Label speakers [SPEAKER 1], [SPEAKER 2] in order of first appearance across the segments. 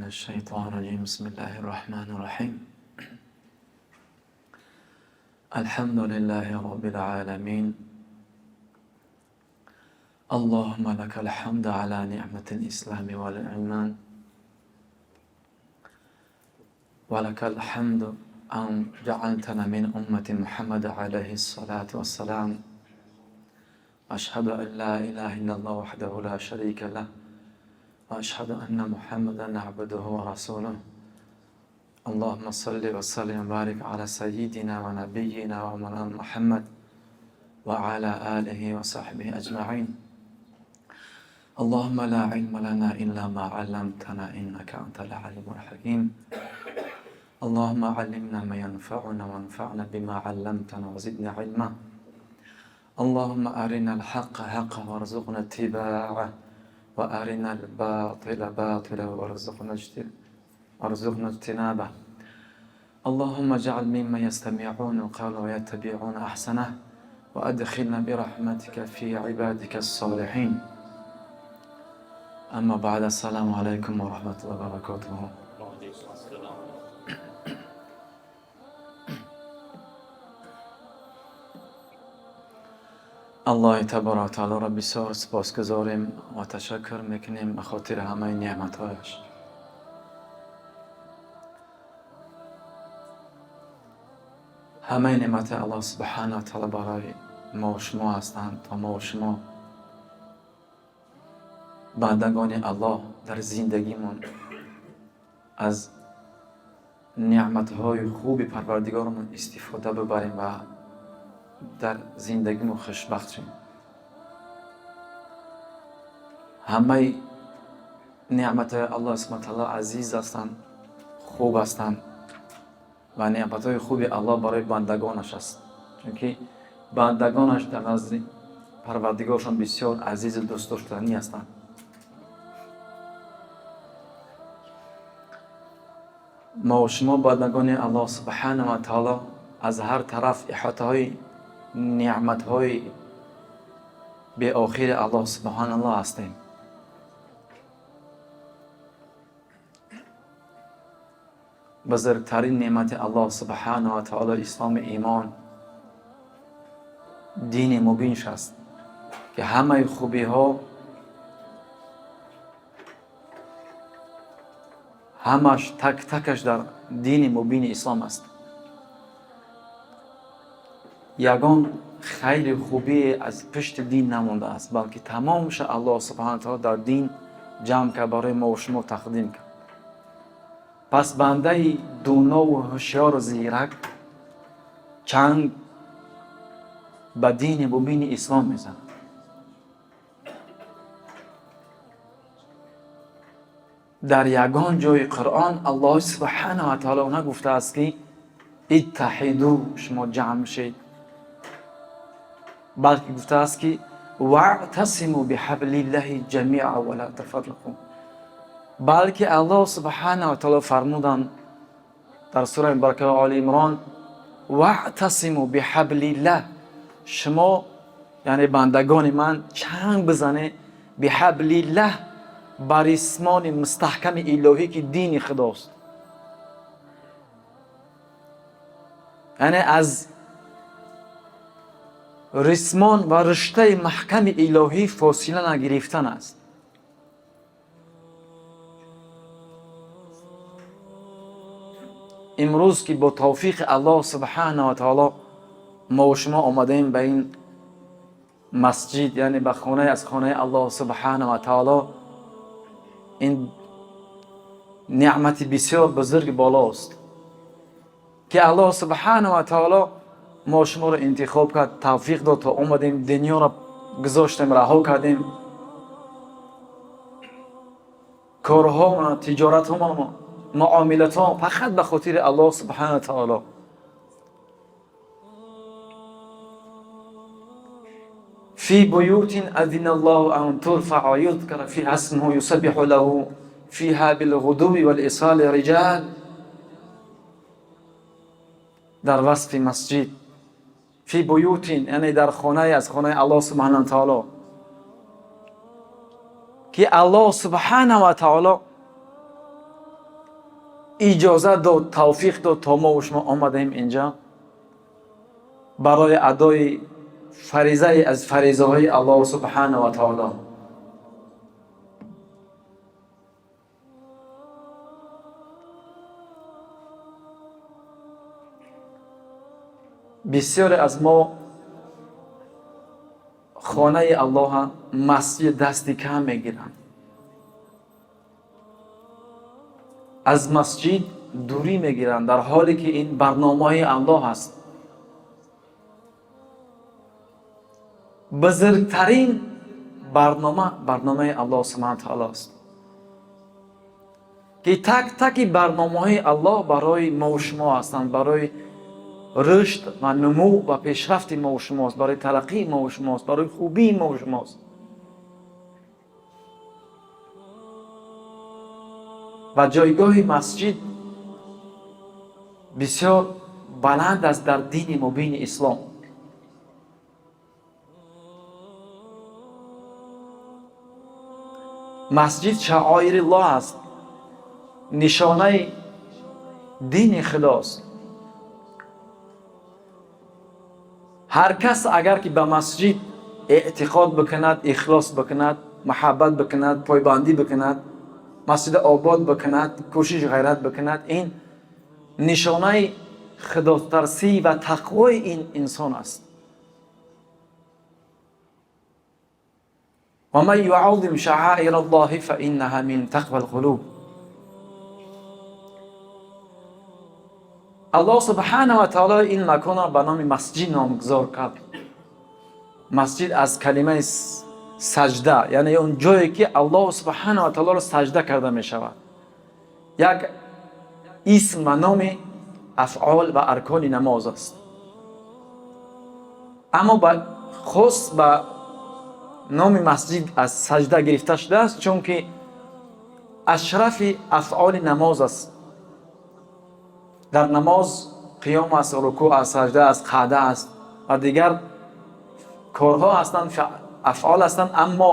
[SPEAKER 1] من الشيطان الرجيم. بسم الله الرحمن الرحيم. الحمد لله رب العالمين. اللهم لك الحمد على نعمة الإسلام والإيمان، ولك الحمد أن جعلتنا من أمة محمد عليه الصلاة والسلام. أشهد أن لا إله إلا الله وحده لا شريك له، وأشهد أن محمدا عبده ورسوله. اللهم صل وسلم وبارك على سيدنا ونبينا ومولانا محمد وعلى آله وصحبه أجمعين. اللهم لا علم لنا إلا ما علمتنا إنك أنت العليم الحكيم. اللهم علمنا ما ينفعنا وانفعنا بما علمتنا وزدنا علما. اللهم أرنا الحق حقا وارزقنا اتباعه، وأرنا الباطل باطلا وارزقنا اجتنابه. اللهم اجعل ممن يستمعون القول ويتبعون أحسنه، وأدخلنا برحمتك في عبادك الصالحين. أما بعد، السلام عليكم ورحمة الله وبركاته. Аллоҳи таборака таолоро бисёр сипосгузорем ва ташаккур мекунем ба хотири ҳамаи неъматҳояш. Ҳамаи неъматҳои Аллоҳ субҳанаҳу ва таоло барои мо шумо ҳастанд, то мо шумо бандагони Аллоҳ дар зиндагимон аз неъматҳои хуби Парвардигорамон истифода бибарем ва дар зиндагимон хушбахт шавем. Ҳамаи неъматҳои Аллоҳ субҳанаҳу ва таоло азиз ҳастанд, хуб ҳастанд ва неъматҳои хуби Аллоҳ барои бандагонаш аст, чунки бандагонаш дар назди Парвардигоршон бисёр азизу дӯстдоштанӣ ҳастанд. Мо шумо бандагони Аллоҳ субҳанаҳу ва таоло аз ҳар тараф иҳотаҳои неъматҳои беохири Аллоҳ субҳаналлоҳ ҳастем. Бузургтарин неъмати Аллоҳ субҳанаҳу ва таоло ислому имон, дини мубинш аст, ки ҳамаи хубиҳо ҳамаш так такаш дар дини мубини ислом аст. Ягон хайри хубие аз пушти дин намондааст, балки тамомша Аллоҳ субҳанаҳу ва таоло дар дин ҷамъ кард, барои мо шумо тақдим кард. Пас бандаи дунову ҳушёру зирак чанг ба дини мубини ислом мезанад. Дар ягон ҷои Қуръон Аллоҳ субҳанаҳу ва таоло нагуфтааст, ки иттаҳиду, шумо ҷамъ шед, балки гуфтааст, ки ваътасиму биҳаблиллаҳи ҷамиа ва ла тафаррақу. Балки Аллоҳ субҳанаҳу ва таоло фармуданд дар сураи муборакаи Оли Имрон: ваътасиму биҳаблиллаҳ, шумо яъне бандагони ман чанг бизанед биҳаблиллаҳ, ба рисмони мустаҳками илоҳӣ, ки дини худост. Яъне аз рисмон ва риштаи маҳками илоҳӣ фосила нагирифтан аст. Имрӯз ки бо тавфиқи Аллоҳ субҳанаҳу ва таоло мо шумо омадаем ба ин масҷид, яъне ба хонаи аз хонаи Аллоҳ субҳанаҳу ва таоло, ин неъмати бисёр бузург болост, ки Аллоҳ субҳанаҳу ва таоло мо шуморо интихоб кард, тавфиқ дод, то омадем, дунёро гузоштем, раҳо кардем, корҳомона, тиҷоратҳомона, муомилатҳо фақат ба хотири Аллоҳ субҳанаҳу ва таоло. في بيوت أذن الله أن ترفع ويذكر فيها اسمه يسبح له فيها بالغدو والإصال رجال. در وصف مسجد في بيوت، یعنی در خانه از خانه الله سبحانه و تعالی، که الله سبحانه و تعالی иҷозат дод, тавфиқ дод, то мо шумо омадаем инҷа барои адои фаризае аз фаризаҳои Аллоҳ субҳанаҳу ва таоло. Бисёре аз мо хонаи Аллоҳа, масҷид дасти кам мегиранд, аз масҷид дурӣ мегиранд, дар ҳоле ки ин барномаи Аллоҳ аст. Бузургтарин барнома барномаи Аллоҳ субҳанаҳу ва таоло аст, ки так таки барномаҳои Аллоҳ барои мо шумо ҳастанд, барои рушд ва нумӯ ва пешрафти мо шумост, барои тараққии мо шумост, барои хубии мо шумост. Ва ҷойгоҳи масҷид бисёр баланд аст дар дини мубини ислом. Масҷид шаоириллоҳ аст, нишонаи дини худост. Ҳар кас агар ки ба масҷид эътиқод бикунад, ихлос бикунад, муҳаббат бикунад, пойбандӣ бикунад, масҷид обод бикунад, кӯшиш ғайрат бикунад, ин нишонаи худотарсӣ ва тақвои ин инсон аст. Ва ман юъаззим шаъаираллоҳи фаиннаҳа мин тақвал қулуб. Аллоҳ субҳанаҳу ва таоло ин маконро ба номи масҷид номгузор кард. Масҷид аз калимаи саҷда, яъне он ҷое ки Аллоҳ субҳанаҳу ва таолоро саҷда карда мешавад. Як исм ва номи афъол ва аркони намоз аст. Аммо хос ба номи масҷид аз саҷда гирифта шудааст, чунки ашрафи афъоли намоз аст. Дар намоз қиём аст, рукӯъ аст, саҷда аст, қаъда аст ва дигар корҳо ҳастанд, афъол ҳастанд, аммо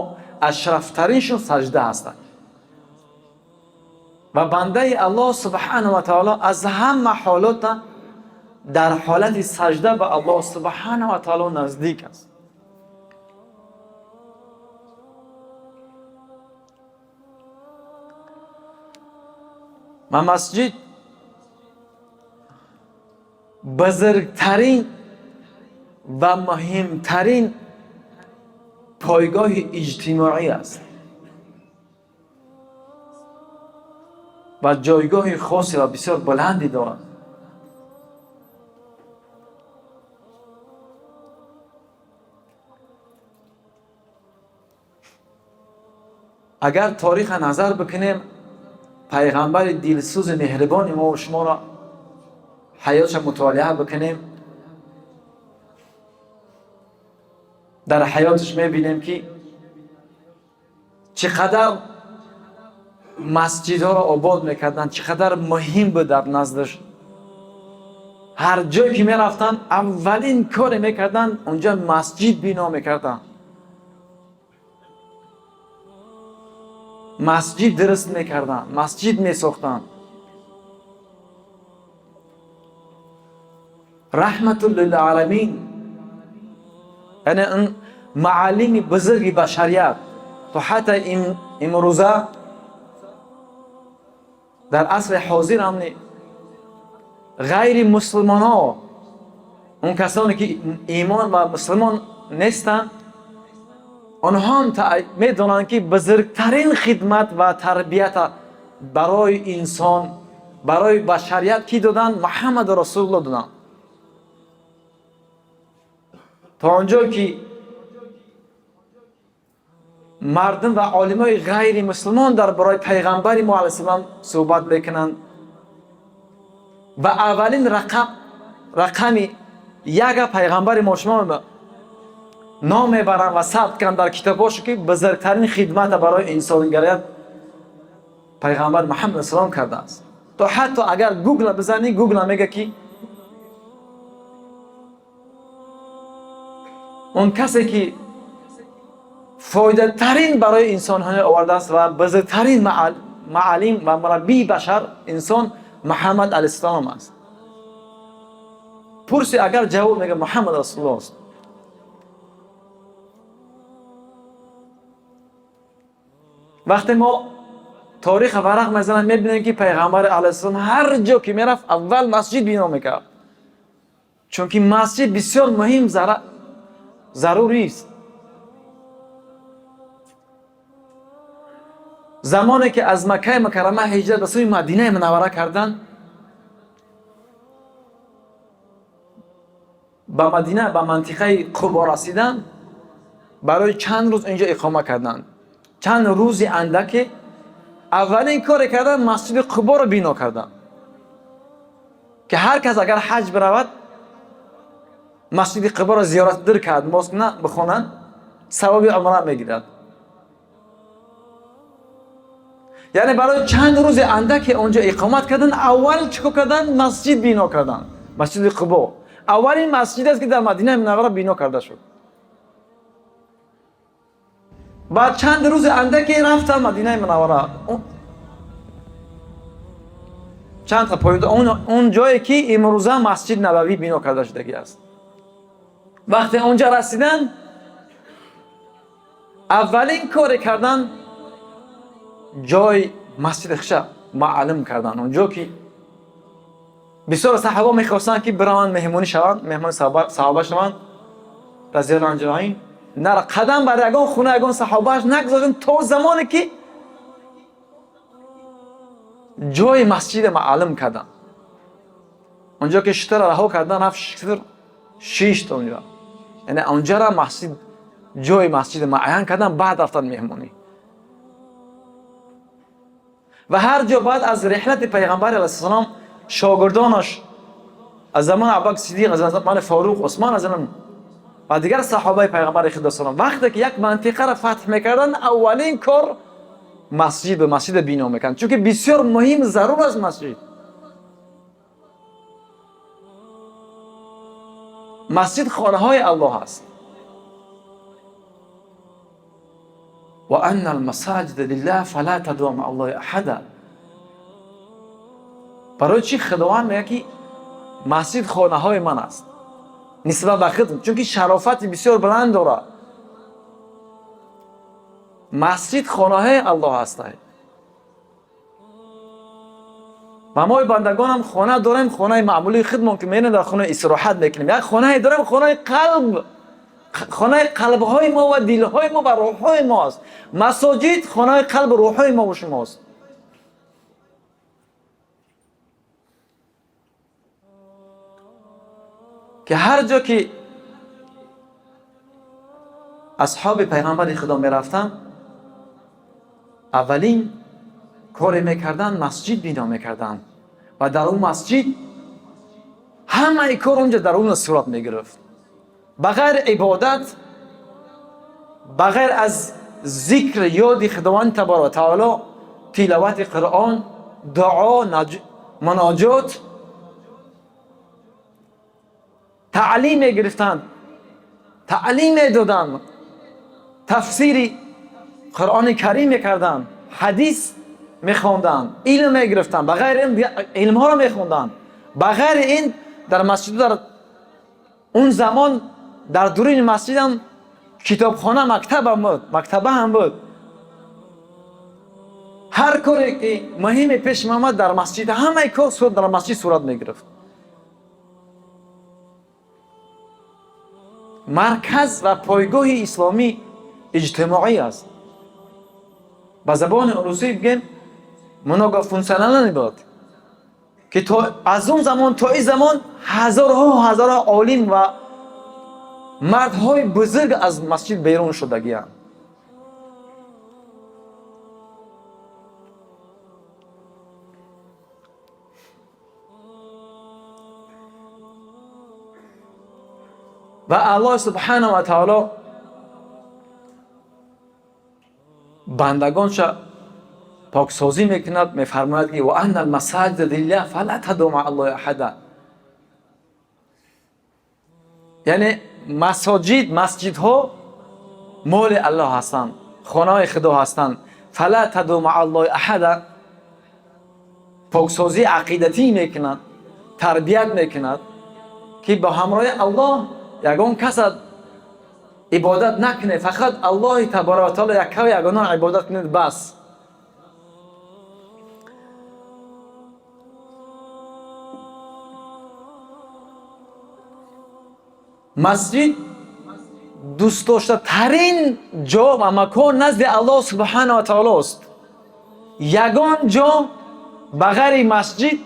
[SPEAKER 1] ашрафтариншон саҷда ҳастанд. Ва бандаи Аллоҳ субҳанаҳу ва таоло аз ҳама ҳолата дар ҳолати саҷда ба Аллоҳ субҳанаҳу ва таоло наздик аст. Ва масҷид бузургтарин ва муҳимтарин пойгоҳи иҷтимоӣ аст ва ҷойгоҳи хосе ва бисёр баланде дорад. Агар тариха назар бикунем, пайғамбари дилсӯзи меҳрибони мо шуморо ҳаётша мутолиа бикунем, дар ҳаёташ мебинем ки чӣ қадар масҷидҳоро обод мекарданд, чӣ қадар муҳим буд дар наздаш. Ҳар ҷое ки мерафтанд, аввалин коре мекарданд, онҷа масҷид бино мекарданд, масҷид дуруст мекарданд, масҷид месохтанд. Раҳматун лилъаламин, яъне ин мааллими бузурги башарият то ҳатта имрӯза дар асри ҳозир ҳам ғайри мусулмонҳо, он касоне ки имон ва мусулмон нестанд, онҳо ҳам медонанд ки бузургтарин хидмат ва тарбията барои инсон, барои башарият ки доданд? Муҳаммад расулуллоҳ доданд. То он ҷое ки мардум ва олимои ғайри мусулмон дар бораи пайғамбари мо алайҳиссалом суҳбат мекунанд ва аввалин рақами яга пайғамбари мо шумо ном мебаранд ва сабт кунанд дар китобҳошо, ки бузургтарин хидмата барои инсонгарият пайғамбар Муҳаммад алайҳиссалом кардааст. То ҳатто агар гугла бизанӣ, гугла мега ки он касе ки фоидатарин барои инсонҳо овардааст ва бузургтарин мааллим ва мураббии башар инсон Муҳаммад алайҳиссалом аст. Пурси агар ҷавоб мега Муҳаммад расулуллоҳ аст. Вақте мо таърих варақ мезанем, мебинем ки пайғамбар алайҳиссалом ҳар ҷо ки мерафт, аввал масҷид бино мекард. Чунки масҷид бисёр муҳим зарурист. Замоне ки аз Маккаи Мукаррама ҳиҷрат ба сӯи Мадинаи Мунаввара карданд, ба Мадина, ба мантиқаи Қубо расиданд, барои чанд рӯз инҷо иқома карданд. Чанд рӯзи андаке аввалин коре карданд, масҷиди Қуборо бино карданд, ки ҳар кас агар ҳаҷ биравад, масҷиди Қуборо зиёрат дир кард, намоз бихонанд, савоби умра мегирад. Яъне барои чанд рӯзи андаке онҷо иқомат карданд, аввал чӣ кор карданд? Масҷид бино карданд. Масҷиди Қубо аввалин масҷид аст, ки дар Мадинаи Мунаввара бино карда шуд. Баъд чанд рӯзи андаке рафтанд Мадинаи Мунаввара. Чанд та поён он ҷое ки имрӯза масҷид Набавӣ бино карда шудагӣ аст. Вақте онҷа расиданд, аввалин коре карданд, ҷои масҷиди хиша маълум карданд. Онҷо ки бисёр саҳоба мехостанд ки бираванд меҳмонӣ шаванд, меҳмони саҳоба шаванд, разияллоҳу анҳу аҷмаин. Нара қадам бар ягон хона ягон саҳобааш нагузоштанд то замоне ки ҷои масҷида маълум карданд. Онҷо ки шутра раҳо кардан, рафт шутр шишт онҷо. Яъне онҷара масҷид, ҷои масҷида муайян кардан, баъд рафтанд меҳмонӣ. Ва ҳар ҷо баъд аз реҳлати пайғамбар алайҳиссалом шогирдонаш аз замони Абубакр Сиддиқ, аз замони Форуқ, Усмон, аз замони ва дигар саҳобаи пайғамбари худо салом, вақте ки як мантиқаро фатҳ мекарданд, аввалин кор масҷид ба масҷид бино мекарданд, чунки бисёр муҳим зарур аст масҷид. Масҷид хонаҳои Аллоҳ аст. Ва анна алмасаҷида лиллаҳ фала тадъу маъа Аллоҳи аҳада. Барои чӣ Худованд мегӯяд ки масҷид хонаҳои ман аст нисбат ба худ? Чунки шарофати бисёр баланд дорад. Масҷид хонаҳои Аллоҳ ҳастанд. Ва мо бандагонам хона дорем, хонаи маъмулии худмон ки мерем дар хона истироҳат мекунем. Як хонае дорем, хонаи қалб, хонаи қалбҳои мо ва дилҳои мо ва рӯҳҳои мо аст. Масоҷид хонаи қалб рӯҳҳои мо ва шумост. Ки ҳар ҷо ки асҳоби пайғамбари худо мерафтанд, аввалин коре мекарданд, масҷид бино мекарданд ва дар он масҷид ҳамаи кор онҷо дар он сурат мегирифт. Ба ғайр ибодат, ба ғайр аз зикр ёди Худованд табарак ва таоло, тиловати Қуръон, дуо, муноҷот, таълим мегирифтанд, таълим медоданд, тафсири Қуръони Карим мекарданд, ҳадис мехонданд, илм мегирифтанд, ба ғайри ин илмҳоро мехонданд. Ба ғайри ин дар масҷид, дар он замон дар дуруни масҷидам китобхона, мактабам буд, мактаба ҳам буд. Ҳар коре ки муҳиме пеш меомад дар масҷид, ҳамаи кор дар масҷид сурат мегирифт. Марказ ва пойгоҳи исломӣ иҷтимоӣ аст. Ба забони русӣ бигем, многофункциональный буд, ки то аз он замон то ин замон ҳазорҳо ҳазорҳо олим ва мардҳои бузург аз масҷид берун шудагианд. Ва Аллоҳ субҳанаҳу ва таоло бандагонша поксозӣ мекунад, мефармояд ки ва анна алмасаҷида лиллаҳ фала тадъу маъа Аллоҳи аҳада. Яъне масоҷид, масҷидҳо моли Аллоҳ ҳастанд, хонаҳои Худо ҳастанд. Фала тадъу маъа Аллоҳи аҳада. Поксозии ақидатӣ мекунад, тарбият мекунад, ки ба ҳамроҳи Аллоҳ ягон каса ибодат накунед, фақат Аллоҳи таборака ва таоло якка ва ягона ибодат кунед, бас. Масҷид дӯстдоштатарин ҷо ва макон назди Аллоҳ субҳанаҳу ва таолост. Ягон ҷо ба ғайри масҷид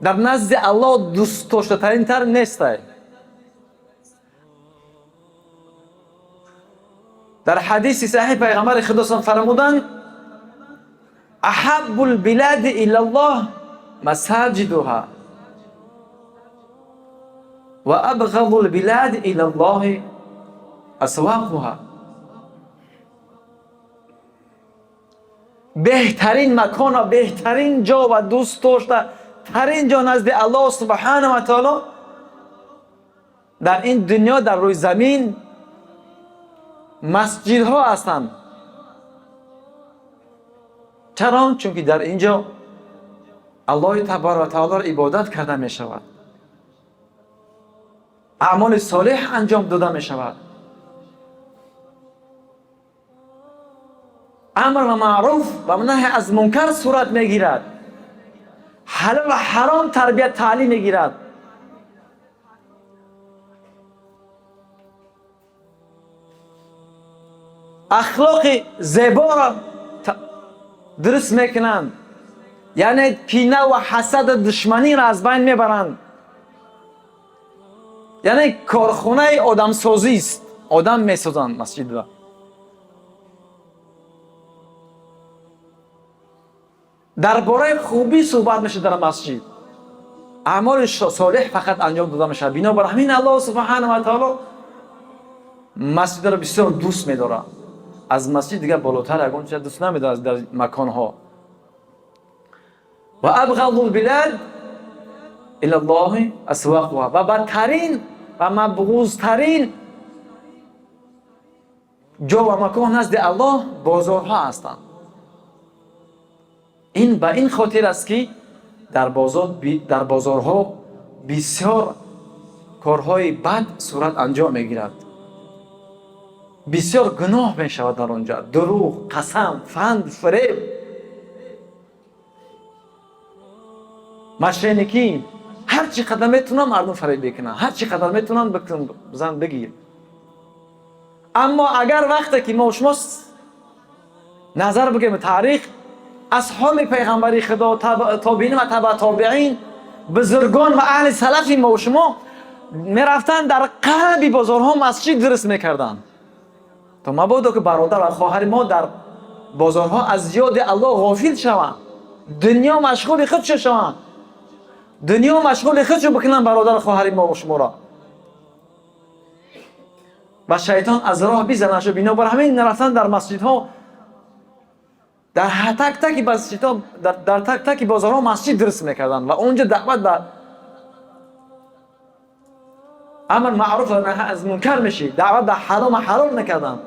[SPEAKER 1] дар назди Аллоҳ дӯстдоштатаринтар нестай. Дар ҳадиси саҳиҳ пайғамбари Худо фармуданд: аҳаббул билади илаллоҳ масаҷидуҳа ва абғазул билади илаллоҳи асвақуҳа. Беҳтарин макон ва беҳтарин ҷо ва дӯстдоштатарин ҷо назди Аллоҳ субҳанаҳу ва таоло дар ин дунё, дар рӯи замин масҷидҳо ҳастанд. Чаро? Чунки дар ин ҷо Аллоҳи таборака ва таолоро ибодат карда мешавад, аъмоли солеҳ анҷом дода мешавад, амр ба маъруф ва наҳй аз мункар сурат мегирад, ҳалол ва ҳаром тарбият таълим мегирад. Ахлоқи зеборо дуруст мекунанд, яъне кина ва ҳасаду душманиро аз байн мебаранд. Яъне корхонаи одамсозист, одам месозанд масҷидро. Дар бораи хубӣ суҳбат мешавад дар масҷид, аъмоли солеҳ фақат анҷом дода мешавад. Бинобар ҳамин Аллоҳ субҳанаҳу ва таоло масҷидро бисёр дӯст медорад. Аз масҷид дигар болотар ягон чиз дӯст намедорад дар маконҳо. Ва абғазул билад илаллоҳи асвақуҳа. Ва бадтарин ва мабғузтарин ҷо ва макон назди Аллоҳ бозорҳо ҳастанд. Ин ба ин хотир аст, ки дар бозорҳо бисёр корҳои бад сурат анҷом мегирад, бисёр гуноҳ мешавад дар он ҷо, дурӯғ, қасам, фанд, фиреб, мошенникӣ. Ҳар чӣ қадар метавонанд мардум фареб мекунанд, ҳар чӣ қадар метавонанд бизан бигир. Аммо агар вақте ки мо шумо назар бигирем таърих, асҳоби пайғамбари Худо, тобеин ва таба тобеин, бузургон ва аҳли салафи мо шумо мерафтанд дар қалби бозорҳо масҷид дуруст мекарданд, то мабодо ки бародар ва хоҳари мо дар бозорҳо аз ёди Аллоҳ ғофил шаванд, дунё машғули худшо шаванд, дунё машғули худшо бикунанд бародар хоҳари мо шуморо ва шайтон аз роҳ бизанашо. Бинобар ҳамин рафтан дар масҷидҳо, дар так таки масҷидҳо, дар так таки бозорҳо масҷид дуруст мекарданд ва онҷо даъват ба амр маъруф ва наҳй аз мункар мешид, даъват ба ҳаром ва ҳалол мекарданд,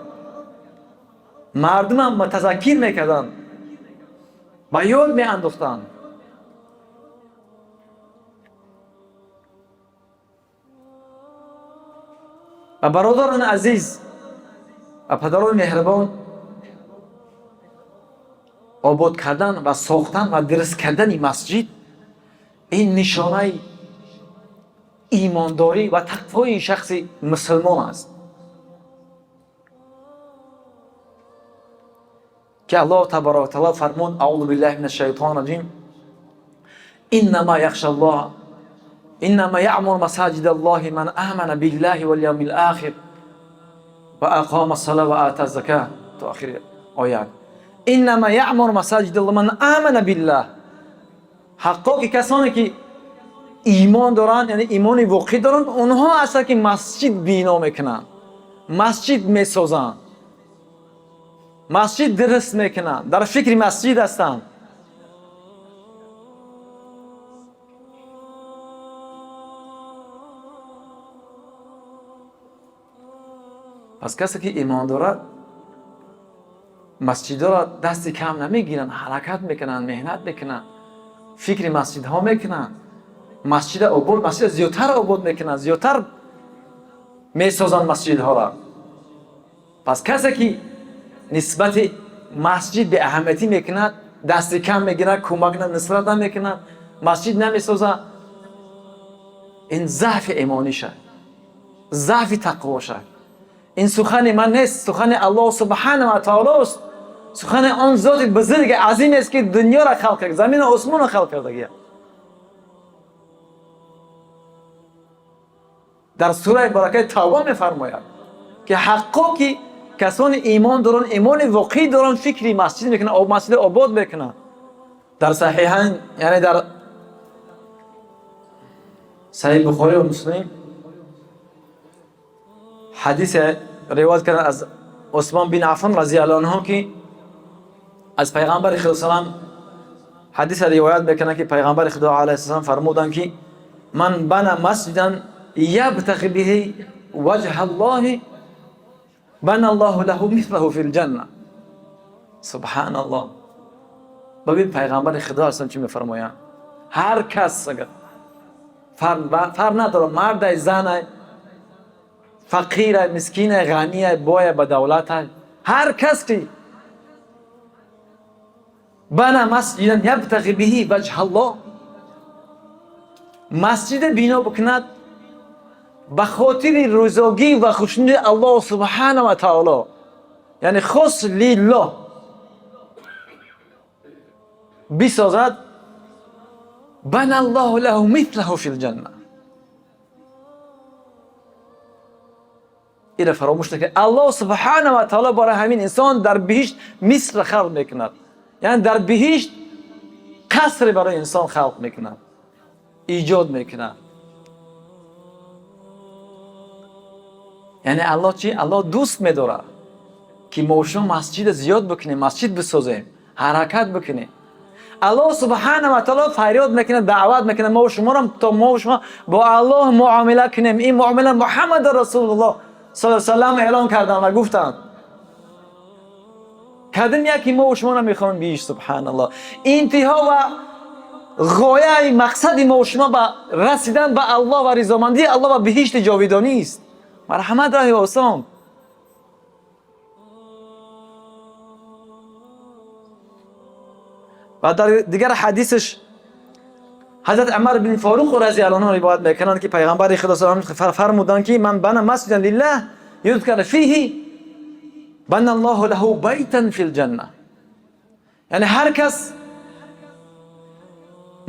[SPEAKER 1] мардумам мутазаккир мекарданд, ба ёд меандохтанд. Ва бародарони азиз ва падарони меҳрибон, обод кардан ва сохтан ва дуруст кардани масҷид ин нишонаи имондорӣ ва тақвои шахси мусулмон аст, ки Аллоҳ таборака ва таоло фармуд: аузу биллаҳи минаш шайтони раҷим, иннама яхшаллоҳ, иннама яъмуру масаҷидаллоҳи ман амана биллаҳи вал явмил охир ва ақома ссалота ва ата закот, то охири оят. Иннама яъмуру масаҷидаллоҳи ман амана биллаҳ. Ҳаққо ки касоне ки имон доранд, яъне имони воқеӣ доранд, онҳо ҳастанд ки масҷид бино мекунанд, масҷид месозанд, масҷид дуруст мекунанд, дар фикри масҷид ҳастанд. Пас касе ки имон дорад масҷидҳоро дасти кам намегиранд, ҳаракат мекунанд, меҳнат мекунанд. фикри масҷидҳо мекунанд, масҷида обод, масҷида зиёдтар обод мекунанд, зиёдтар месозанд масҷидҳоро. Пас касе ки нисбати масҷид беаҳамиятӣ мекунад, дасти кам мегирад, кӯмак нусрат намекунад, масҷид намесозад, ин заъфи имониша, заъфи тақвоша. Ин сухани ман нест, сухани Аллоҳ субҳанаҳу ва таолост, сухани он зоти бузурги азим аст ки дунёро халқ кард, замину осмонро халқ кардагия. Дар сураи баракаи Тавба мефармояд ки ҳаққо ки касони имон доранд, имони воқеӣ доранд, фикри масҷид мекунанд, масҷид обод мекунанд. Дар Саҳиҳайн, яъне дар Саҳиҳ Бухорӣ ва Муслим ҳадис ривоят карданд аз Усмон бин Аффон разияллоҳу анҳу ки аз пайғамбари Худо салам ҳадис ривоят мекунанд ки пайғамбари Худо алайҳиссалом фармуданд ки ман бана масҷидан ябтағи биҳи ваҷҳа Аллоҳи бана Аллоҳу лаҳу мислаҳу фил ҷанна. Субҳаналлоҳ. Бибин пайғамбари Худо алайҳиссалом чӣ мефармоянд? Ҳар кас агар фарқ надорад, мардай, занай, фақирай, мискинай, ғанияй, бояй, ба давлатай, ҳар кас ки бана масҷидан ябтағи биҳи ваҷҳаллоҳ, масҷида бино бикунад ба хотири рӯзогӣ ва хушнуди Аллоҳ субҳана ва таоло, яъне хос лиллоҳ бисозад, бана Аллоҳу лаҳу мислаҳу фил ҷанна. Ира фаромӯш накунед, Аллоҳ субҳана ва таоло барои ҳамин инсон дар биҳишт мисл халқ мекунад, яъне дар биҳишт қасре барои инсон халқ мекунад, эҷод мекунад. Яъне Аллоҳ чӣ? Аллоҳ дӯст медорад ки мо шумо масҷида зиёд бикунем, масҷид бисозем, ҳаракат бикунем. Аллоҳ субҳана ва таоло фарёд мекунад, даъват мекунад мо шуморо то мо шумо бо Аллоҳ муомила кунем. Ин муомила Муҳаммад расулуллоҳ саллаллоҳу алайҳи васаллам эълон карданд ва гуфтанд кадом яке мо шумо намехоҳем биҳишт. Субҳаналлоҳ. Интиҳо ва ғояи мақсади мо шумо ба расидан ба Аллоҳ ва ризомандии Аллоҳ ва биҳишти ҷовидонист. Марҳамат, роҳи осон. Ва дар дигар ҳадисаш ҳазрат Умар бин Форуқ разияллоҳу анҳу ривоят мекунанд ки пайғамбари Худо саллаллоҳу алайҳи васаллам фармуданд ки ман бана масҷидан лиллаҳ юзкар фиҳи бана Аллоҳу лаҳу байтан фил ҷанна. Яъне ҳар кас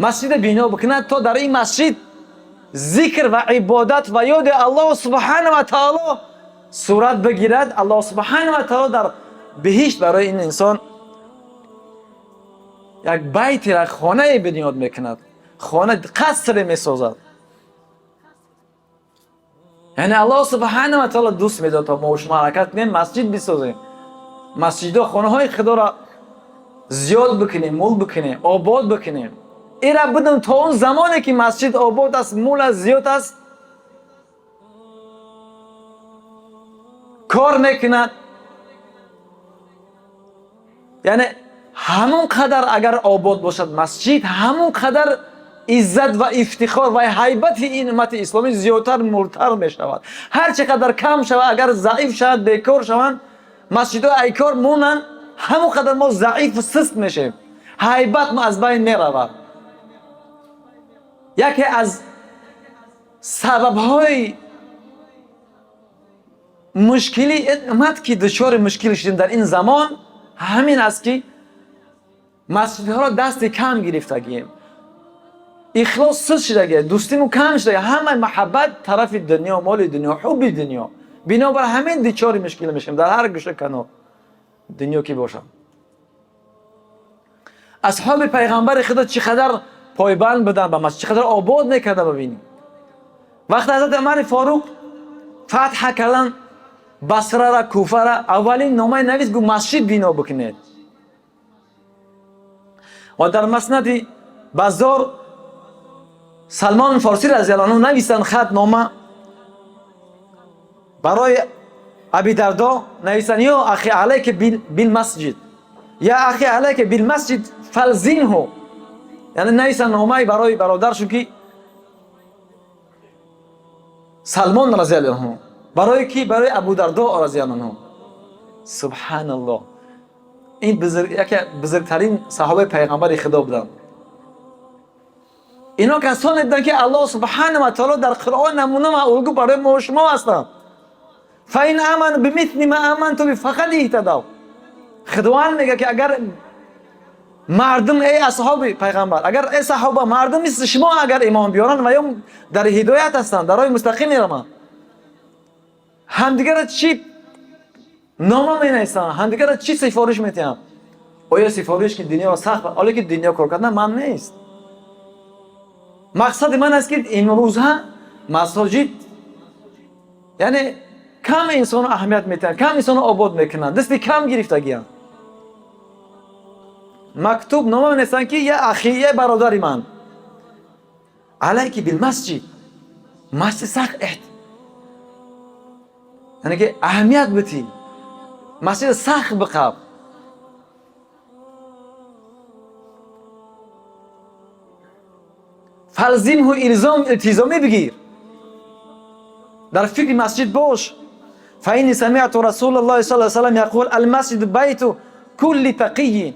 [SPEAKER 1] масҷида бино бикунад то дар ин масҷид зикр ва ибодат ва ёди Аллоҳ субҳана ва таоло сурат бигирад, Аллоҳ субҳана ва таоло дар биҳишт барои ин инсон як байтеро, хонае бунёд мекунад, хона қасре месозад. Яъне Аллоҳ субҳана ва таоло дӯст медорад то мо шумо ҳаракат кунем, масҷид бисозем, масҷидҳо, хонаҳои Худоро зиёд бикунем, мул бикунем, обод бикунем. Ира бидун то он замоне ки масҷид обод аст, мул аст, зиёд аст, кор мекунад. Яъне ҳамон қадар агар обод бошад масҷид, ҳамон қадар иззат ва ифтихор ва ҳайбати ин уммати исломӣ зиёдтар, мултар мешавад. Ҳар чӣ қадар кам шавад, агар заиф шавад, бекор шаванд, масҷидҳо айкор монанд, ҳамон қадар мо заифу сист мешавем, ҳайбат мо аз байн меравад. Яке аз сабабҳои мушкили уммат ки дучори мушкил шудем дар ин замон ҳамин аст ки масҷидҳоро дасти кам гирифтагием, ихлос суст шудагия, дӯстиму кам шудагия, ҳамаи маҳаббат тарафи дунё, моли дунё, ҳубби дунё. Бинобар ҳамин дучори мушкил мешавем дар ҳар гӯша канор дунё ки бошад. Асҳоби пайғамбари Худо чӣ қадар пойбанд буданд ба масҷид, чӣ қадар обод мекарданд. Бибинем, вақте ҳазрати Умари Форуқ фатҳа кардан Басрара, Куфара, аввалин номаи навис гуфт масҷид бино бикунед. Ва дар маснади Баззор Салмон Форсӣ разияллоҳу анҳу нависанд хат нома барои Аби Дардо, нависанд: ё ахи алайка бил масҷид, я ахи алайка бил масҷид фалзинҳу. Яъне нависанд номае барои бародаршон ки Салмон разияллоҳу анҳу, барои ки? Барои Абу Дардо разияллоҳу анҳу. Субҳаналлоҳ. Ин яке бузургтарин саҳобаи пайғамбари Худо буданд. Ино касоне буданд ки Аллоҳ субҳанаҳу ва таъоло дар Қуръон намуна ва улгу барои мо шумо ҳастанд. Фаин аману бимисли ма аманту би фақад иҳтадав. Худованд мегӯяд ки агар мардум, эй асҳоби пайғамбар, агар эй саҳоба, мардум мисли шумо агар имон биёранд ва ё дар ҳидоят ҳастанд, дар роҳи мустақим мераванд, ҳамдигарро чӣ нома менависанд, ҳамдигарро чӣ сифориш метиҳанд? Оё сифориш ки дунёро сахт, ҳоле ки дунё кор кардан ман нест. Мақсади ман аст ки имрӯза масоҷид, яъне кам инсоно аҳамият метиҳанд, кам инсоно обод мекунанд, дасти кам гирифтагианд. Мактуб нома менависанд ки я ахи, я бародари ман, алайки билмасҷид, масҷид сахт яъне ки аҳамият битӣ, масҷид сахт биқаб. Фалзимҳу илзом, илтизомӣ бигир, дар фикри масҷид бош. Фаинни самиъту расулаллоҳи саллаллоҳу алайҳи васаллам яқул алмасҷиду байту кулли тақийин.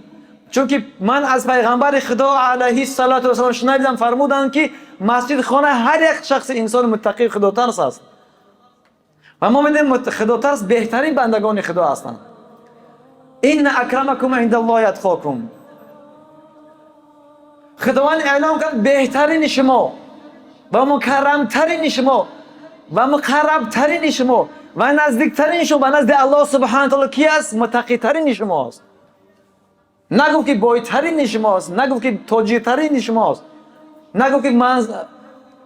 [SPEAKER 1] Чунки ман аз пайғамбари Худо алайҳи салоту вассалам шунавидам, фармуданд ки масҷид хонаи ҳар як шахси инсони муттақии худотарс аст. Ва мо медонем худотарс беҳтарин бандагони Худо ҳастанд. Инна акрамакум индаллоҳи атқокум. Худованд эълом кард беҳтарини шумо ва мукаррамтарини шумо ва муқаррабтарини шумо ва наздиктарини шумо ба назди Аллоҳ субҳанаҳу ва таъоло ки аст? Муттақитарини шумо аст. Нагуфт ки бойтарини шумо аст, нагуфт ки тоҷиртарини шумо аст, нагуфт ки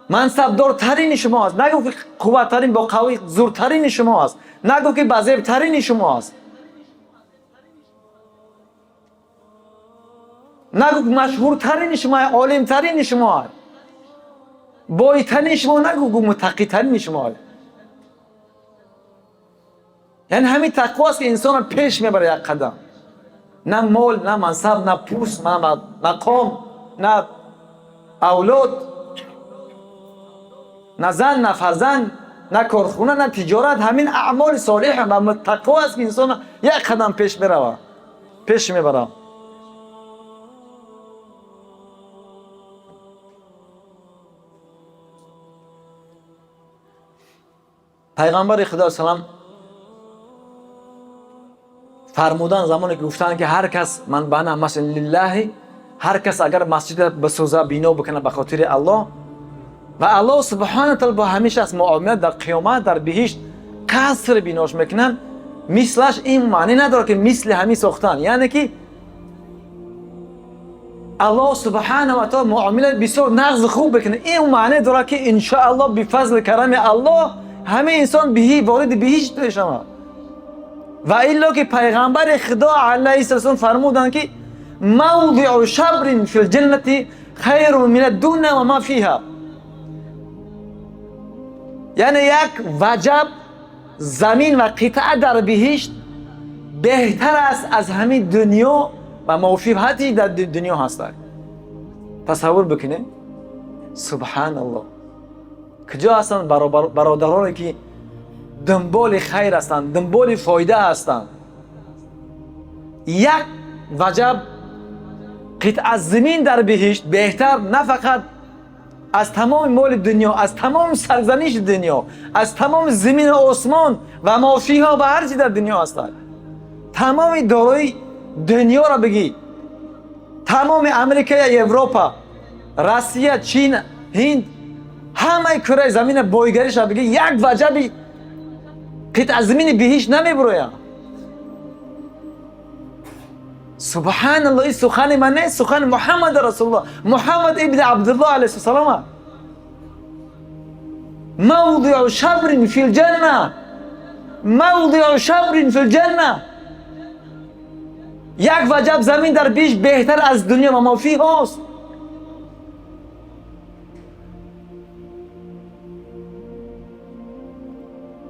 [SPEAKER 1] мансабдортарини шумо аст, нагуфт ки қувваттарин бо қавӣ зуртарини шумо аст, нагуфт ки базебтарини шумо аст, нагуфт машҳуртарини шумо, олимтарини шумо, бойтарини шумо, нагуфт, гуфт муттақитарини шумо. Яъне ҳамин тақво аст ки инсонро пеш мебарад як қадам. На мол, на мансаб, на пӯст, на мақом, на авлод, на зан, на фарзанд, на корхона, на тиҷорат. Ҳамин аъмоли солеҳ ва тақво аст ки инсонро як қадам пеш меравад, пеш мебарад. Пайғамбари Худо салам фармудан замоне ки гуфтанд ки ҳар кас ман бана масҷид лиллаҳи, ҳар кас агар масҷида бисоза, бино бикунад ба хотири Аллоҳ, ва Аллоҳ субҳанаҳу таъола бо ҳамин шахс муомила дар қиёмат дар биҳишт қаср бинош мекунанд, мислаш ин маъне надорад ки мисли ҳамин сохтан, яъне ки Аллоҳ субҳанаҳу ва таъола муомила бисёр нағзи хуб бикунад. Ин маъне дорад ки иншоаллоҳ бифазли карами Аллоҳ ҳамин инсон вориди биҳишт мешавад. Ва илло ки пайғамбари Худо алайҳиссалом фармуданд ки мавдиу шабрин фил ҷаннати хайрун мин аддуня ва ма фиҳа. Яъне як ваҷаб замин ва қитъа дар биҳишт беҳтар аст аз ҳамин дунё ва мофиҳати дар дунё ҳастад. Тасаввур бикунед. Субҳаналлоҳ. Куҷо ҳастанд бародароне ки дунболи хайр ҳастанд, дунболи фоида ҳастанд? Як ваҷаб қитъа замин дар биҳишт беҳтар на фақат аз тамоми моли дунё, аз тамоми сарзаниши дунё, аз тамоми замину осмон ва мофиҳо ва ҳар чи дар дунё ҳастад. Тамоми дорои дунёро бигӣ, тамоми Америка, Европа, Россия, Чин, Ҳинд, ҳамаи кураи замина бойгариша бигӣ, як ваҷаби қитъа замини биҳишт намебурояд. Субҳаналлоҳ, ин сухани ман нест, сухани Муҳаммад расулуллоҳ, Муҳаммад ибни Абдуллоҳ алайҳиссалом. Мавдиу шабрин фил ҷанна, мавдиу шабрин фил ҷанна. Як ваҷаб замин дар биҳишт беҳтар аз дунё ва мо фиҳост.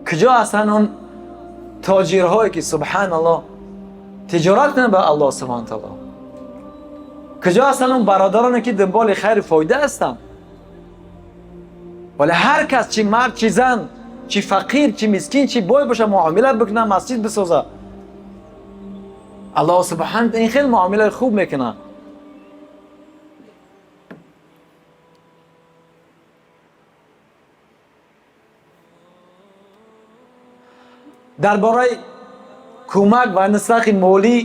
[SPEAKER 1] Куҷо ҳастанд он тоҷирҳое ки субҳаналлоҳ тиҷорат кунанд ба Аллоҳ субҳанаҳу таъоло? Куҷо ҳастанд он бародароне ки дунболи хайру фоида ҳастанд? Вале ҳар кас, чи мард, чи зан, чи фақир, чи мискин, чи бой боша, муомила бикунад, масҷид бисозад. Аллоҳ субҳан ин хел муомилаи хуб мекунад. Дар бораи кӯмак ва нисрақи молӣ,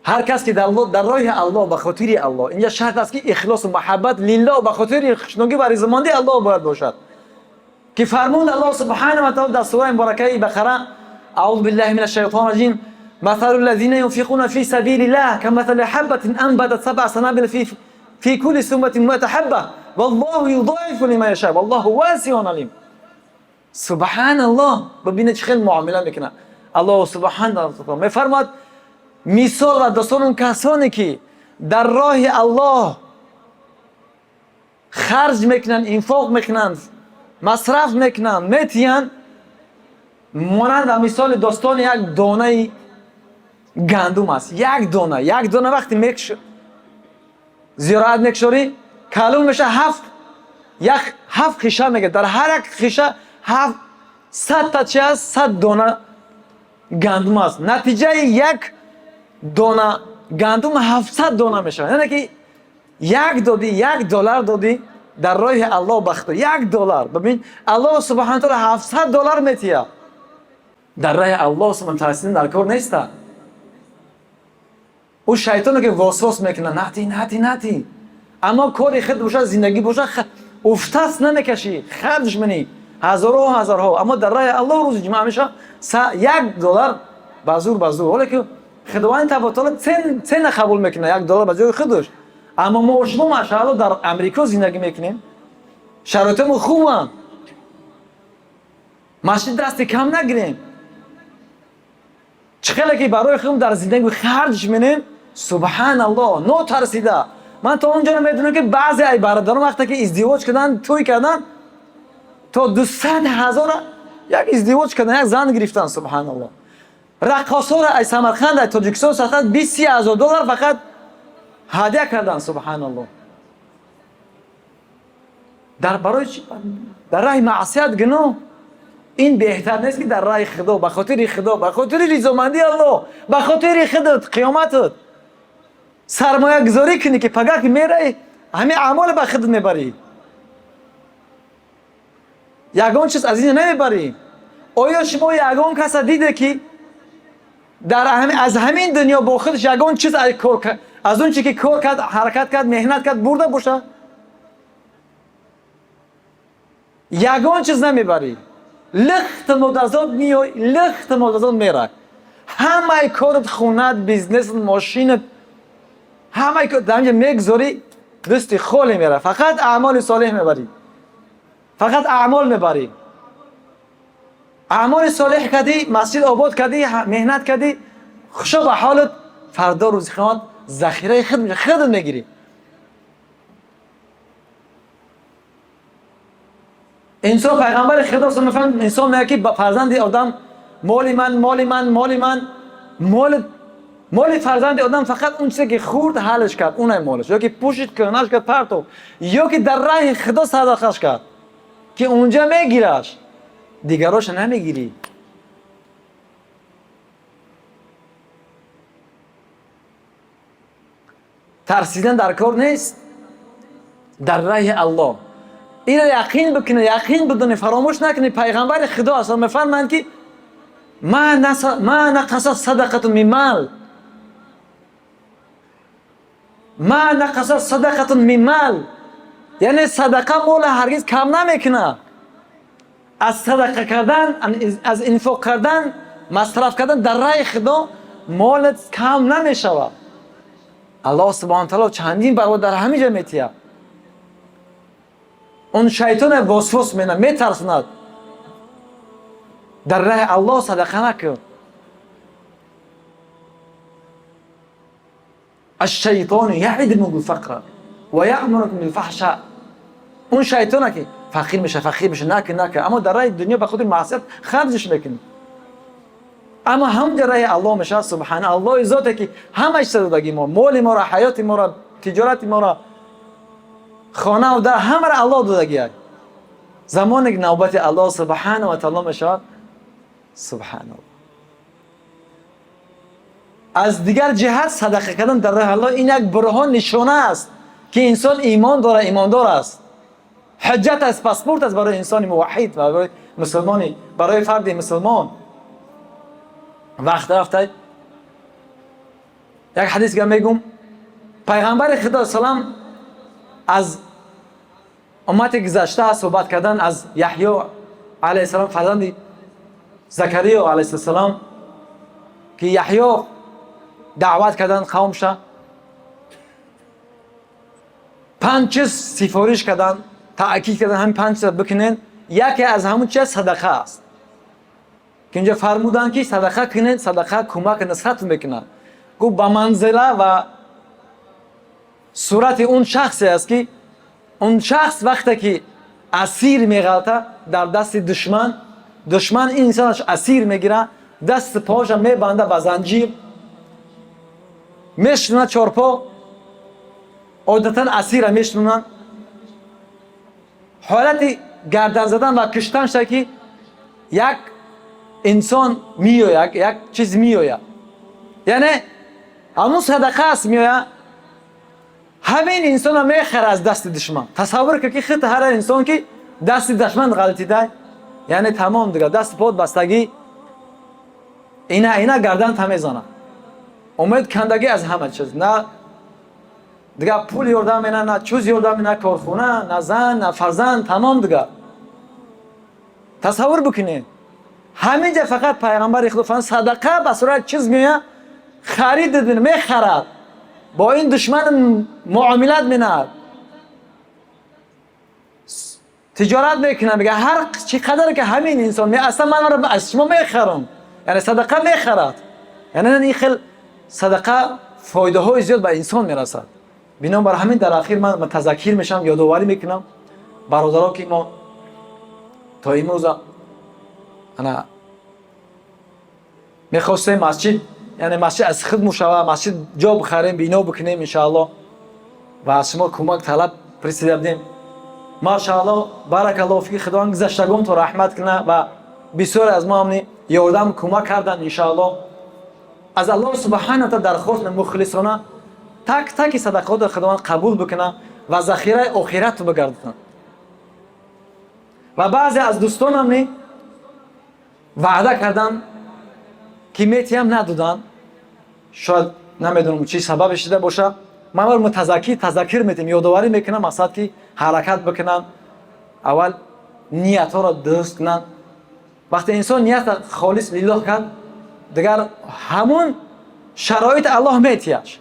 [SPEAKER 1] ҳар кас ки дар роҳи Аллоҳ, ба хотири Аллоҳ, инҷа шарт аст ки ихлосу муҳаббат лиллоҳ, ба хотири хушнудӣ ва ризомандии Аллоҳ бояд бошад. Ки фармуд Аллоҳ субҳанаҳу ва таъала дар сураи муборакаи Бақара: аъузу биллаҳи минаш шайтони раҷим, масалу ллазина юнфиқуна фи сабилиллаҳ камасали ҳаббатин анбатат сабъа санабила фи кулли сунбатин миату ҳабба валлоҳу юзоифу лиман яшаъ валлоҳу васиун алим. Субҳаналлоҳ, бибинед чӣ хел муомила мекунад Аллоҳ субҳанаҳу ва таъала. Мефармояд мисол ва достони он касоне ки дар роҳи Аллоҳ харҷ мекунанд, инфоқ мекунанд, масраф мекунанд, метиҳанд, монанд ба мисоли достони як донаи гандум аст. Як дона, як дона вақте зироат мекушорӣ, калон меша, ҳафт хиша мегирад. Дар ҳар як хиша 700 та чи аст? 100 дона гандум аст. Натиҷаи як дона гандум 700 дона мешавад. Яъне ки як додӣ, $1 додӣ дар роҳи Аллоҳ бахто, $1. Бибин, Аллоҳ субҳанаҳу ва таъала $700 метиҳад. Дар роҳи Аллоҳ субҳанаҳу ва таъала дар кор неста. Ӯ шайтоне ки васвас мекунад, нати, нати, нати. Аммо кори худ бошад, зиндагӣ бошад, уфтас намекашӣ, харҷ менӣ ҳазорҳо, ҳазорҳо. Аммо дар роҳи Аллоҳ рӯзи ҷумъа меша $1 ба зур, ба зур. Ҳоле ки Худованд табарак ва таъала цена қабул мекунад, $1 ба ҷои худаш. Аммо мо шумо машааллоҳ дар Амрико зиндагӣ мекунем, шароитамон хубанд, масҷид дасти кам нагирем. Чӣ хеле ки барои худам дар зиндагӣ харҷ менем, субҳаналлоҳ, нотарсида. Ман то онҷоро медонам ки баъзе ай бародарон вақте ки издивоҷ карданд, тӯй карданд, то 200 ҳазора як издивоҷ карданд, як зан гирифтанд, субҳаналлоҳ. Раққосҳоро ай Самарқанд, ай Тоҷикистон сохтанд, 20 ҳазор доллар фақат ҳадя карданд, субҳаналлоҳ. Дар барои чӣ? Дар раҳи маъсият, гуноҳ. Ин беҳтар нест ки дар раҳи Худо, ба хотири Худо, ба хотири ризомандии Аллоҳ, ба хотири худат, қиёматат сармоягузорӣ кунӣ, ки пагар ки мераӣ, ҳамин аъмоле ба худат мебарӣ, ягон чиз аз ин намебарӣ. Оё шумо ягон каса диде ки дар аз ҳамин дунё бо худаш ягон чиз аз он чи ки кор кард, ҳаракат кард, меҳнат кард, бурда бошад? Ягон чиз намебарӣ. Лихт модазод миёй, лихт модазод мерай. Ҳамаи корат, хунат, бизнесат, мошинат, ҳамаи кор дар инҷа мегузорӣ, дасти холе мерай. Фақат аъмоли солеҳ мебарӣ, фақат аъмол мебарӣ. Аъмоли солеҳ кардӣ, масҷид обод кардӣ, меҳнат кардӣ, хушо ба ҳолат, фардо рӯзи қиёмат захираи худ мешавад, худат мегирӣ. Инсон, пайғамбари Худо мефаҳмад, инсон мегӯяд ки фарзанди одам моли ман, моли ман, моли ман, моли фарзанди одам фақат он чизе ки хӯрд, ҳалш кард, онай молаш, ё ки пӯшид, кӯҳнаш кард, партов, ё ки дар раҳи Худо садақаш кард, ки унҷа мегираш, дигароша намегирӣ. Тарсидан дар кор нест, дар раҳи Аллоҳ. Инро яқин бикунед, яқин бидонед, фаромӯш накунед. Пайғамбари Худо асло мефармоянд ки ма нақаса садақатун мин мал, ма нақаса садақатун мин мал, яъне садақа мола ҳаргиз кам намекунад. Аз садақа кардан, аз инфоқ кардан, масраф кардан дар раҳи Худо молат кам намешавад. Аллоҳ субҳанаҳу ва таъала чандин баробар дар ҳамин ҷо метиҳад. Он шайтоне восвос менад, метарсонад. Дар раҳи Аллоҳ садақа накун. Аш-шайтону яъидукум билфақр ва яъмурукум билфаҳша. Он шайтоне ки фақир меша, фақир меша, накун, накун, аммо дар раҳи дунё ба хотири маъсият харҷш мекунӣ. Аммо ҳамҷа раҳи Аллоҳ мешавад, субҳана Аллоҳи зоте ки ҳама чиза додаги мо, моли моро, ҳаёти моро, тиҷорати моро, хонаву дар ҳамаро Аллоҳ додагиак. Замоне ки навбати Аллоҳ субҳана ва таоло мешавад, субҳаналлоҳ. Аз дигар ҷиҳат садақа кардан дар роҳи Аллоҳ ин як бурҳон, нишона аст, ки инсон имон дорад, имондор аст. Ҳуҷҷат аст, паспорт аст барои инсони муваҳҳид, барои мусулмони, барои фарди мусулмон. Вақт рафта, як ҳадис га мегум. Пайғамбари Худо салам аз уммати гузашта суҳбат кардан, аз Яҳё алайҳиссалом, фарзанди Закариё алайҳиссалом, ки Яҳё даъват кардан қавмша, панҷ чиз сифориш кардан, таъкид кардан, ҳамин панҷ чиз бикунен. Яке аз ҳамун чиз садақа аст, ки инҷо фармуданд, ки садақа кунед, садақа кӯмак, нусрат мекунад. Гуфт, ба манзила ва сурати он шахсе аст, ки он шахс вақте ки асир меғалта дар дасти душман, душман ин инсонаш асир мегирад, дасти поша мебанда ба занҷир, мешунад чорпо, одатан асира мешунанд, ҳолати гардан задан ва киштан шуда, ки як инсон меояд, як чиз меояд, яъне ҳамун садақа аст, меояд, ҳамин инсонро мехара аз дасти душман. Тасаввур кун, ки хит ҳар инсон ки дасти душман ғалтида, яъне тамом, дигар дасти под бастагӣ, ина гардан та мезанад, умед кандагӣ аз ҳама чиз, на дигар пул ёрдам мена, на чуз ёрдам, на корхона, на зан, на фарзанд, тамом дигар. Тасаввур бикунед, ҳаминҷа фақат пайғамбари Худо фармуд, садақа ба сурати чиз меояд, харид мехарад, бо ин душман муомилат менад, тиҷорат мекунад. Мега, ҳар чӣ қадаре ки ҳамин инсон аслан ман аз шумо мехарам, яъне садақа мехарад. Яъне ин хел садақа фоидаҳои зиёд ба инсон мерасад. Бинобар ҳамин дар ахир ман тазаккир мешавам, ёдоварӣ мекунам бародаро, ки мо то имрӯза ана мехостем масҷид, яъне масҷид аз худ мушава, масҷид ҷо бихарем, бино бикунем, иншаалло, ва аз шумо кӯмак талаб присида будем. Машаалло, баракаллоҳу фик, Худованд гузаштагонто раҳмат кунад ва бисёре аз мо ҳам ёрдам, кӯмак карданд. Иншаалло, аз Аллоҳ субҳана таала дархост, мухлисона так таки садақотро Худованд қабул бикунад ва захираи охиратро бигардонад. Ва баъзе аз дӯстонам ни ваъда карданд, ки метиҳам, надоданд. Шояд намедонам, чӣ сабабе шида боша. Ман бар мутазаккир тазаккир метем, ёдоварӣ мекунам, мақсад ки ҳаракат бикунанд, аввал ниятҳоро дуруст кунанд. Вақте инсон нията холис лиллоҳ кард, дигар ҳамун шароит Аллоҳ метиҳаш.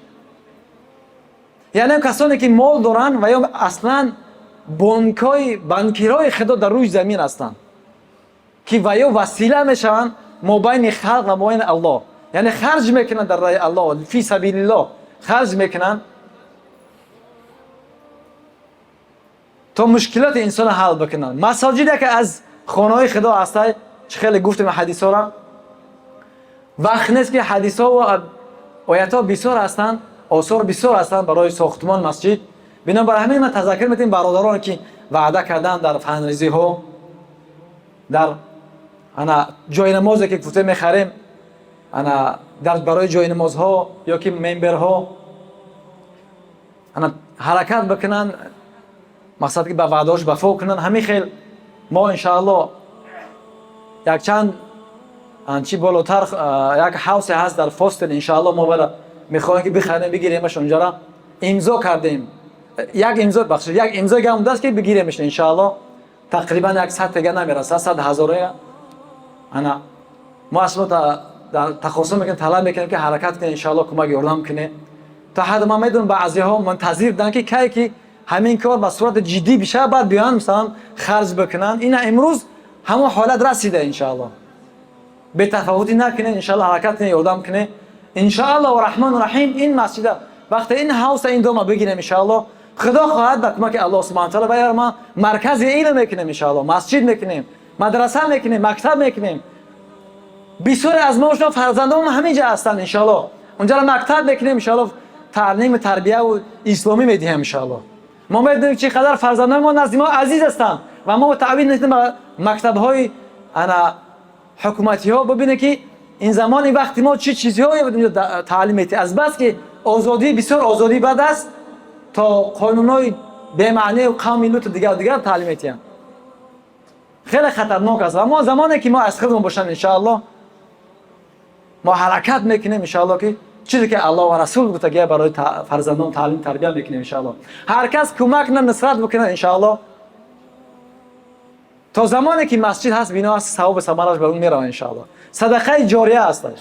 [SPEAKER 1] Яъне касоне ки мол доранд ва ё аслан бонкҳои, банкирҳои Худо дар рӯи замин ҳастанд, ки ва ё васила мешаванд мобайни халқ ва мобайни Аллоҳ, яъне харҷ мекунанд дар раҳи Аллоҳ, фи сабилиллоҳ харҷ мекунанд, то мушкилоти инсонро ҳал бикунанд. Масоҷид яке аз хонаҳои Худо ҳастай, чӣ хеле гуфтем ҳадисҳоро, вақт нест, ки ҳадисҳо ва оятҳо бисёр ҳастанд, осор бисёр ҳастанд барои сохтмон масҷид. Бинобар ҳамин ман тазаккур метем бародароне, ки ваъда карданд дар фанрезиҳо, дар ана ҷои намозе ки гуфта мехарем, ана дар барои ҷои намозҳо ё ки мемберҳо, ана ҳаракат бикунанд, мақсад ки ба ваъдаҳош вафо кунанд. Ҳамин хел мо иншаалло якчанд анчи болотар як ҳавсе ҳаст дар Фостер, иншаалло мо бара мехоҳем, ки бихарем, бигиремаш. Онҷара имзо кардем, як имзо, бахшид, як имзо гам будааст, ки бигиремаш, иншаалло. Тақрибан як сад тега намерасад, 100 ҳазорая. Ана мо аз шумо тахоссум мекунем, талаб мекунем, ки ҳаракат кунед, иншаалло, кӯмак, ёрдам кунед. То ҳадд ман медонам, баъзеҳо мунтазир буданд, ки кай ки ҳамин кор ба сурати ҷиддӣ бишавад, баъд биёянд, мисалан, харҷ бикунанд. Ина имрӯз ҳамон ҳолат расида, иншаалло. Бетафовутӣ накунед, иншаалло, ҳаракат кунед, ёрдам кунед. Иншаалло раҳмону раҳим, ин масҷида вақте ин ҳавса, ин дома бигирем, иншаалло, Худо хоҳад, ба кӯмаки Аллоҳ субҳана таала ва ма маркази илм мекунем, иншаалло, масҷид мекунем, мадраса мекунем, мактаб мекунем. Бисёре аз мо шумо фарзандонмон ҳамин ҷа ҳастанд, иншоалло. Унҷаро мактаб мекунем, иншоалло, таълим тарбия ва исломӣ медиҳем, иншоалло. Мо медонем чӣ қадар фарзандони мо назди мо азиз ҳастанд ва мо таъвид мекунем ба мактабҳои ана ҳукуматиҳо. Бибинед, ки ин замони вақти мо чӣ чизҳое таълим медиҳад. Аз бас ки озодӣ бисёр озодӣ бад аст, то қонунҳои бемаънию қавми луту дигар дигар таълим медиҳанд. Хеле хатарнок аст. Ва мо замоне ки мо аз худмон бошанд, иншоалло, мо ҳаракат мекунем, иншоалло, ки чизе ки Аллоҳ ва Расул гуфтагия барои фарзандон таълим тарбия мекунем, иншоалло. Ҳар кас кӯмак на нусрат бикунад, иншоалло, то замоне ки масҷид ҳаст, бино ҳаст, савоби самараш бар он меравад, иншоалло. Садақаи ҷория ҳасташ.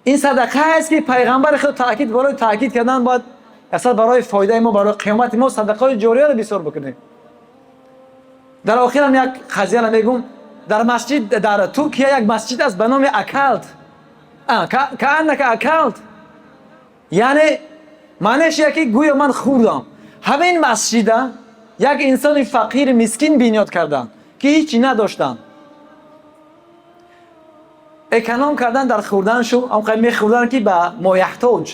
[SPEAKER 1] Ин садақа аст, ки пайғамбари худ таъкид барои таъкид кардан бояд асал барои фоидаи мо, барои қиёмати мо садақаи ҷорияро бисёр бикунем. Дар охирам як қазияро мегум. Дар масҷид, дар Туркия як масҷид аст ба номи Акалт, كأنك أكلت, яъне маънеш яке гӯё ман хӯрдам. Ҳамин масҷида як инсони фақири мискин бинёд карданд, ки ҳичи надоштанд. Эконом кардан дар хӯрданшу, ҳамқадр мехӯрданд, ки ба мояҳтоҷ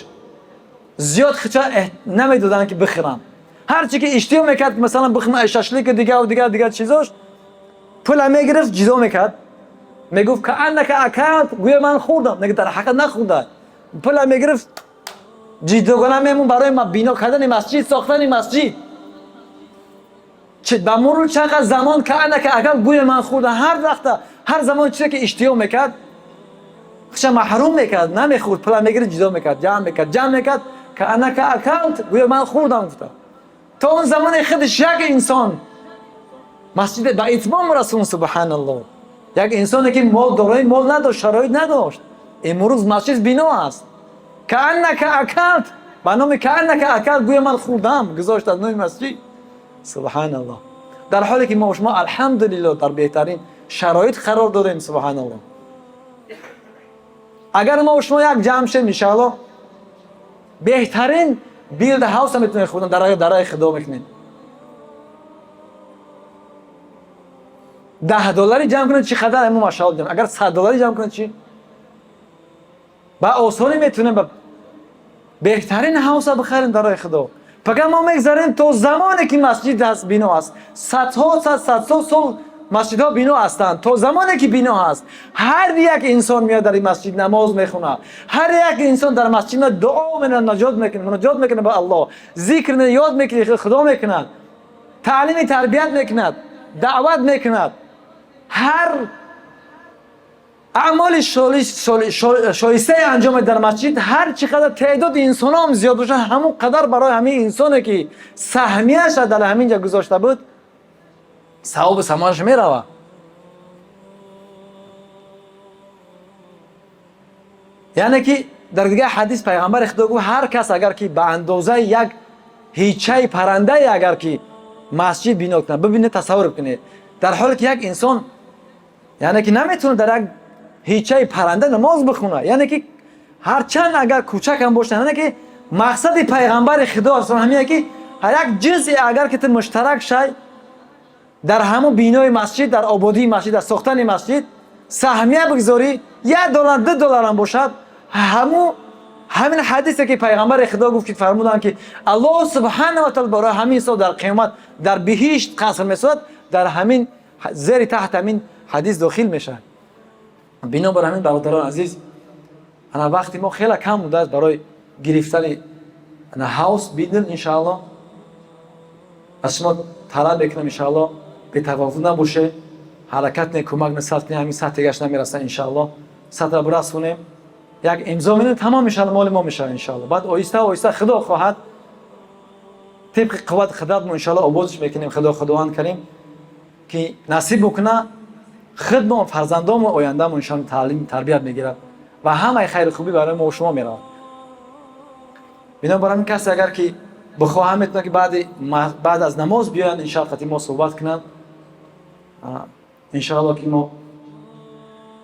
[SPEAKER 1] зиёд хича намедоданд, ки бихӯранд. Ҳарчи ки иштиҳо мекард, масалан, бихӯрам шашлику дигар дигар дигар чизош, пула мегирифт, ҷидо мекард, мегуфт: كأنك أكلت, гӯё ман хӯрдам. Неки дар ҳақиқат нахӯрда. Пула мегирифт, ҷидогона мемон барои бино кардани масҷид, сохтани масҷид. Ба мурур чанд қадр замон كأنك أكلت, гӯё ман хӯрдам. Ҳар вақта, ҳар замон чизе ки иштиҳо мекард, хиша маҳрум мекард, намехӯрд, пула мегирифт, ҷидо мекард, ҷамъ мекард, ҷамъ мекард, كأنك أكلت, гӯё ман хӯрдам гуфта. То он замоне худаш як инсон масҷиде ба итмом расун. Субҳаналлоҳ, як инсоне ки мол дорои мол надошт, шароит надошт, имрӯз масҷид бино аст. كأنك أكلت, ба номи كأنك أكلت, гӯё ман хӯрдам, гузошт аз номи масҷид. Субҳаналлоҳ. Дар ҳоле ки мо шумо, алҳамдулилло, дар беҳтарин шароит қарор дорем. Субҳаналлоҳ, агар мо шумо як ҷамъ шем, иншаалло, беҳтарин build house метавонем хӯрдан, дар раи худо мекунем. 10 доллари ҷамъ кунед, чӣ қадар мо машаалло ҷамъ. Агар 100 доллари ҷамъ кунед, чӣ ба осонӣ метавонем ба беҳтарин house а бихарем дар роҳи худо. Фақат мо мегзарем то замоне ки масҷид ҳаст, бино аст. Садҳо сад, садҳо сол масҷидҳо бино ҳастанд. То замоне ки бино ҳаст, ҳар як инсон меояд дар ин масҷид намоз мехонад, ҳар як инсон дар масҷид меояд, дуо менад, наҷот мекунад, муноҷот мекунад ба Аллоҳ, зикр, ёд мекунад, худо мекунад, таълими тарбият мекунад, даъват мекунад. Ҳар аъмоли шоистае анҷом дар масҷид, ҳар чӣ қадар теъдоди инсонҳоам зиёд бошад, ҳамон қадар барои ҳамин инсоне ки саҳмияша дар ҳамин ҷа гузошта буд, савоби самараш меравад. Яъне ки дар дигар ҳадис пайғамбари худо гуфт: ҳар кас агар ки ба андозаи як ҳичаи паррандае агар ки масҷид бино кунад. Бибинед, тасаввур кунед, дар ҳоле ки як инсон, яъне ки наметавонад дар як ҳичаи парранда намоз бихонад, яъне ки ҳарчанд агар кӯчакам бошад, яъне ки мақсади пайғамбари худо ҳамине ки ҳар як ҷузъе агар ки ту муштарак шай дар ҳамон бинои масҷид, дар ободии масҷид, дар сохтани масҷид саҳмия бигзорӣ, 1 доллар, 2 долларам бошад, ҳамун ҳамин ҳадисе ки пайғамбари худо гуфт, ки фармуданд, ки Аллоҳ субҳана ва таала барои ҳамин инсон дар қиёмат дар биҳишт қаср месозад, дар ҳамин зери таҳт ҳамин ҳадис дохил мешавад. Бинобар ҳамин, бародарони азиз, ана вақти мо хеле кам будааст барои гирифтани ана house бидин. Иншаалло, аз шумо талаб мекунам, иншаалло, бетавофуқ набоше, ҳаракат не, кӯмак нисбат кунем. Ҳамин сатҳегаш намерасад, иншаалло, сатҳра бирасонем, як имзо менем, тамом мешавад, моли мо мешавад, иншаалло. Баъд оҳиста оҳиста, худо хоҳад, тибқи қувват қудратмо, иншаалло, ободш мекунем. Худо, Худованд карим, ки насиб бикуна, худмо, фарзандомо, ояндамо, иншоалло, таълим тарбият мегирад ва ҳамаи хайру хубӣ барои мо шумо меравад. Бинобар ҳамин, касе агар ки бихоҳам, метавонад, ки баъд аз намоз биёянд, иншоалло, қати мо суҳбат кунанд. Иншоалло, ки мо,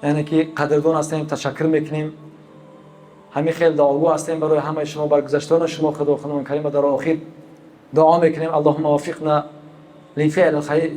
[SPEAKER 1] яъне ки қадрдон ҳастем, ташаккур мекунем, ҳамин хел дуогӯ ҳастем барои ҳамаи шумо, бар гузаштагони шумо. Худо, Худованд карима, дар охир дуо мекунем: اللهم وفقنا لفعل الخير.